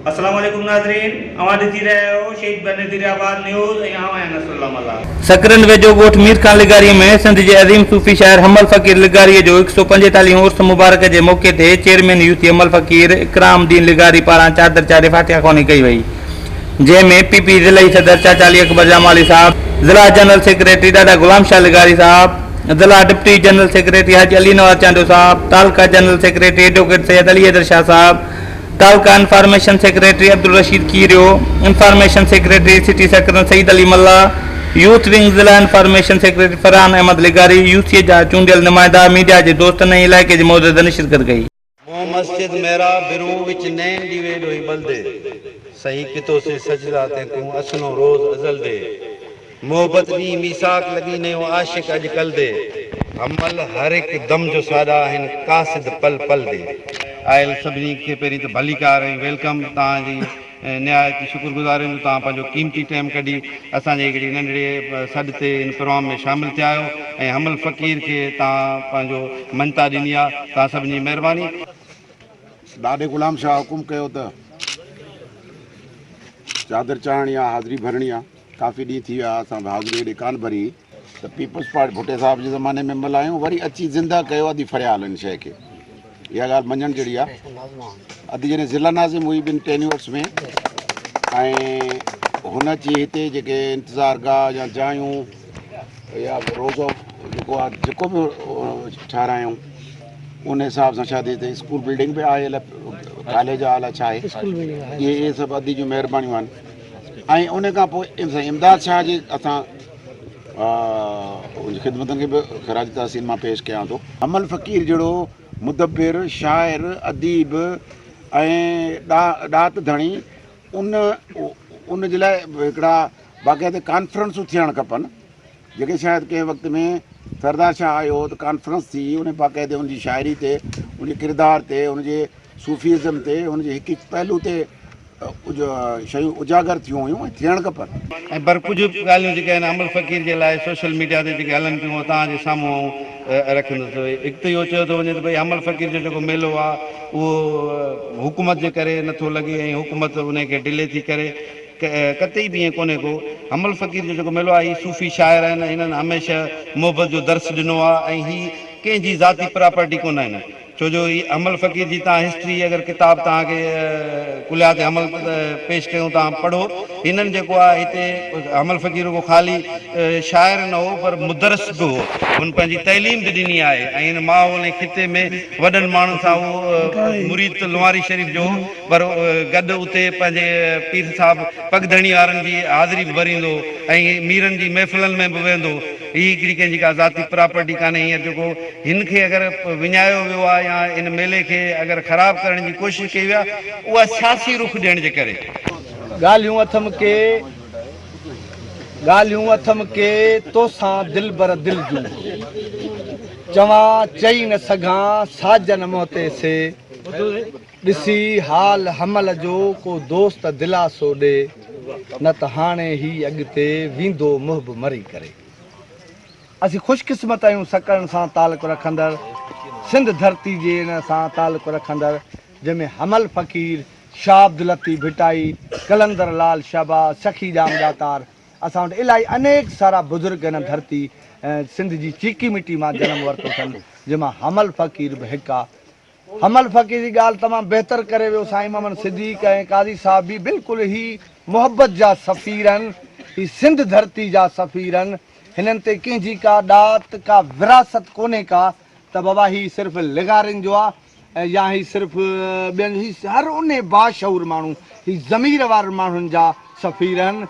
السلام عليڪم ناظرين اوهان ڏسي رهيا آهيو شهيد بينظير آباد نيوز ۽ آئون آهيان نصرالله ملاح. سڪرنڊ ويجهو ڳوٺ مير خان لغاري ۾ سنڌ جي عظيم صوفي شاعر حمل فقير لغاري جو هڪ سئو پنجيتاليهون عرس مبارڪ جي موقعي تي چيئرمين يوسي حمل فقير اڪرام الدين لغاري پاران چادر چاڙهي فاتحه خواني ڪئي وئي جنهن ۾ پي پي ضلعي صدر چاچا علي اڪبر جمالي صاحب، ضلع جنرل سيڪريٽري ڏاڏا غلام شاهه لغاري صاحب، ضلع deputy general secretary Haji Ali Nawaz Chandio صاحب، تعلقه general secretary advocate Syed Ali Haider Shah صاحب، تعلقه information secretary Abdul Rasheed Kerio, information secretary city Sakrand Syed Ali Mallah, youth wing ضلع انفارميشن سيڪريٽري فرحان احمد لغاري، يو سي جا چونڊيل نمائندا، ميڊيا جي دوستن ۽ علائقي جي معززن شرڪت ڪئي. مون مسجد محراب برون وچ نين ڏيوي ڏوهي ٻلدي سهي ڪتو سي سجدا تين ڪون اصلون روز ازل the محبت ڏينهن ميثاق لڳي نيو عاشق اڄ ڪل the حمل هر هڪ دم جو ساڏا آهن قاصد پل پل the. آيل سڀني کي پهرين ته ڀليڪار ۽ welcome توهان جي نهايت شڪر گذار آهيون جو توهان پنهنجو قيمتي ٽائيم ڪڍي اسان جي هڪڙي ننڍڙي سڏ تي هن پروگرام ۾ شامل ٿيا آهيو ۽ حمل فقير کي توهان پنهنجو مڃتا ڏني آهي توهان سڀني جي مهرباني. ڏاڏي غلام شاهه حڪم ڪيو ته چادر چاڙهڻي آ حاضري ڀرڻي آ. ڪافي ڏينهن ٿي ويا اسان به حاضري ايڏي ڪانه ڀري هئي ته پيپلز پارٽي ڀٽي صاحب جي زماني ۾ ملهايون وري اچي زنده ڪيو ادي فريال ان شيء کي اها ڳالهه مڃڻ جهڙي آهي ادي جڏهن ضلع ناظم هئي ٻن ٽينيورس ۾ ۽ هن اچي هتي جيڪي انتظار گاهه يا جايون يا روزو جيڪو آهي جيڪو به ٺهرايون ان حساب سان شايد هتي اسڪول بلڊنگ به آهي ڪاليج آهي الائي ڇا آهي اهي سڀ ادي جون مهربانيون آهن ۽ ان کان پوء سائين امداد شاهه جي اسان ان جي خدمتن کي به خراج تحسين مان پيش ڪيان ٿو. حمل فقير جهڙو مدبر، شاعر، اديب ۽ ڏات ڌڻي ان ان جي لاء هڪڙا باقاعده ڪانفرنسون ٿيڻ کپن جيڪي شايد ڪنهن وقت ۾ سردار شاهه آيو هو ته ڪانفرنس ٿي ان باقاعده ان جي شاعري تي ان جي ڪردار تي ان جي صوفيزم تي ان جي هڪ هڪ پهلو تي شيون اجاگر ٿيون هيون ۽ ٿيڻ کپن. ۽ پر ڪجهه ڳالهيون جيڪي آهن حمل فقير جي لاء سوشل ميڊيا تي جيڪي هلن پيون اهي توهان جي سامهون آئون رکندس. هڪ ته اهو چيو ٿو وڃي ته ڀئي حمل فقير جو جيڪو ميلو آهي اهو حڪومت جي ڪري نٿو لڳي ۽ حڪومت انهي کي ڊلي ٿي ڪري. قطعي به ائين ڪونهي ڪو. حمل فقير جو جيڪو ميلو آهي هي صوفي شاعر آهن هنن هميشه محبت جو درس ڏنو آهي ۽ هي ڪنهن جي ذاتي پراپرٽي ڪونه آهن. ڇو جو هي حمل فقير جي توهان هسٽري اگر ڪتاب توهان کي ڪليات حمل پيش ڪيون توهان پڙهو هنن جيڪو آهي هتي حمل فقير رڳو خالي شاعر نه هو پر مدرس به هو هن پنهنجي تعليم به ڏني آهي ۽ هن ماحول ۽ خطي ۾ وڏن ماڻهن سان هو مريد ته لواري شريف جو هو پر گڏ اتي پنهنجي پير صاحب پڳ ڌڻي وارن جي حاضري به ڀريندو هو ۽ ميرن جي محفلن ۾ به ويهندو هو. هي هڪڙي ڪنهن جي ڪا ذاتي پراپرٽي ڪانهي. هينئر جيڪو هن کي اگر وڃايو ويو آهي يا هن ميلي کي اگر خراب ڪرڻ جي ڪوشش ڪئي وئي آهي اها سياسي رخ ڏيڻ جي ڪري. ڳالهيون اٿم ڪي، ڳالهيون اٿم ڪي، توسان دلبر دل جون. چوان چئي نه سگهان، ساجن منهن تي سي. ڏسي حال حمل جو ڪو دوست دلاسو ڏي، نه ته هاڻي هي اڳتي ويندو محب مري ڪري. اسين خوش قسمت آهيون سڪرن سان تعلق رکندڙ سنڌ ڌرتي جي ان سان تعلق رکندڙ جنهن ۾ حمل فقير، شاهه عبداللطيف ڀٽائي، قلندر لال شهباز، سخي ڄام ڏاتار اسان وٽ الائي انيڪ سارا بزرگ هن ڌرتي سنڌ جي چيڪي مٽي مان جنم ورتو اٿن جنهن مان حمل فقير به هڪ آ. حمل فقير جي ڳالهه تمام بهتر ڪري ويو سائين محمد صديق ۽ قاضي صاحب به بلڪل هي محبت جا سفير آهن هي سنڌ ڌرتي جا سفير آهن هنن تي ڪنهن جي ڪا ڏات ڪا وراثت ڪونهي ڪا ته بابا هي صرف لغارين جو آ يا هي صرف ٻين هي هر انهي باشعور ماڻهو هي ضمير وارن ماڻهن جا سفير آهن.